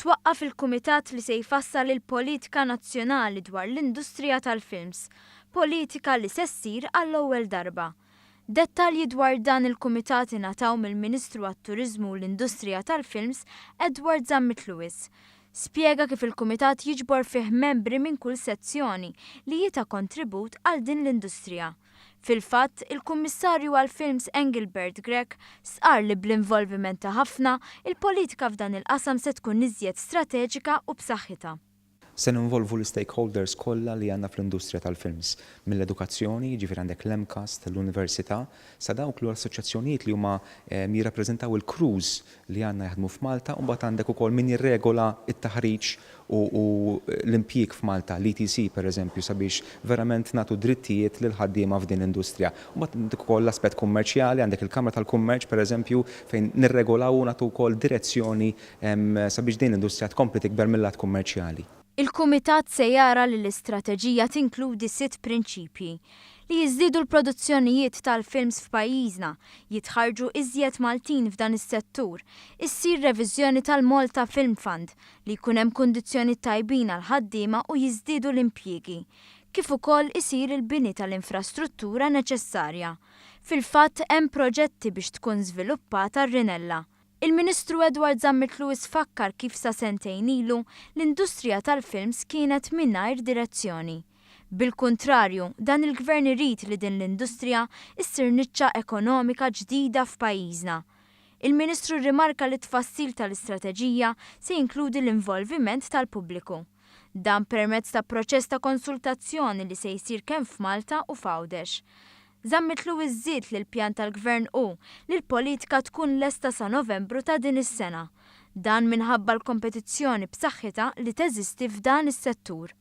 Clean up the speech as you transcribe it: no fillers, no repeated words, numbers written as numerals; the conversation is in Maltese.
Twaqqaf il-kumitat li se jfassal il-politika nazzjonali dwar l-industrija tal-films, politika li se ssir għall-ewwel darba. Dettalji dwar dan il-kumitat ingħataw mill-Ministru għat-Turiżmu u l-Industrija tal-Films Edward Zammit Lewis. Spjega kif il-kumitat jiġbor fih membri minn kull sezzjoni li hi ta' kontribut għal din l-industrija. Fil-fatt, il-Kummissarju għall-Films Engelbert Grech stqarr li bl-involviment ta' ħafna, il-politika f'dan il-qasam se tkun iżjed strateġika u b'saħħitha. Se ninvolvu l-istakeholders kollha li għandna fl-industrija tal-films, mill-edukazzjoni, jiġifieri għandek l-MCAST, l-Università, sa dawk l-assoċjazzjonijiet li huma jirrappreżentaw il-crews li għandna jaħdmu f'Malta u mbagħad għandek ukoll min jirregola t-taħriġ u l-impjieg f'Malta, l-ETC pereżempju, sabiex verament nagħtu drittijiet lill-ħaddiema f'din l-industrija. U mbagħad għandek ukoll l-aspett kummerċjali, għandek il-Kamra tal-Kummerċ pereżempju fejn nirregolaw u nagħtu wkoll direzzjoni sabiex din l-industrija tkompli tikber mil-lat kummerċjali. Il-Kumitat se jara li l-istrateġija tinkludi sitt prinċipji, li jiżdiedu l-produzzjonijiet tal-films f'pajjiżna, jitħarrġu iżjed Maltin f'dan is-settur, issir reviżjoni tal-Malta Film Fund, li jkun hemm kundizzjoniet tajbin għall-ħaddiema u jiżdiedu l-impjiegi, kif ukoll isir il-bini tal-infrastruttura neċessarja. Fil-fatt hemm proġetti biex tkun żviluppata r-Rinella. Il-Ministru Edward Zammit Lewis fakkar kif sa sentejn ilu, l-industrija tal-films kienet mingħajr direzzjoni. Bil-kuntrarju, dan il-Gvern irid li din l-industrija ssir niċċa ekonomika ġdida f'pajjiżna. Il-Ministru rrimarka li t-tfassil tal-istrateġija se jinkludi l-involviment tal-pubbliku. Dan permezz ta' proċess ta' konsultazzjoni li se jsir kemm f'Malta u f'Għawdex. Zammit Lewis żied li l-pjan tal-Gvern hu li l-politika tkun lesta sa Novembru ta' din is-sena. Dan minħabba l-kompetizzjoni b'saħħitha li teżisti f'dan is-settur.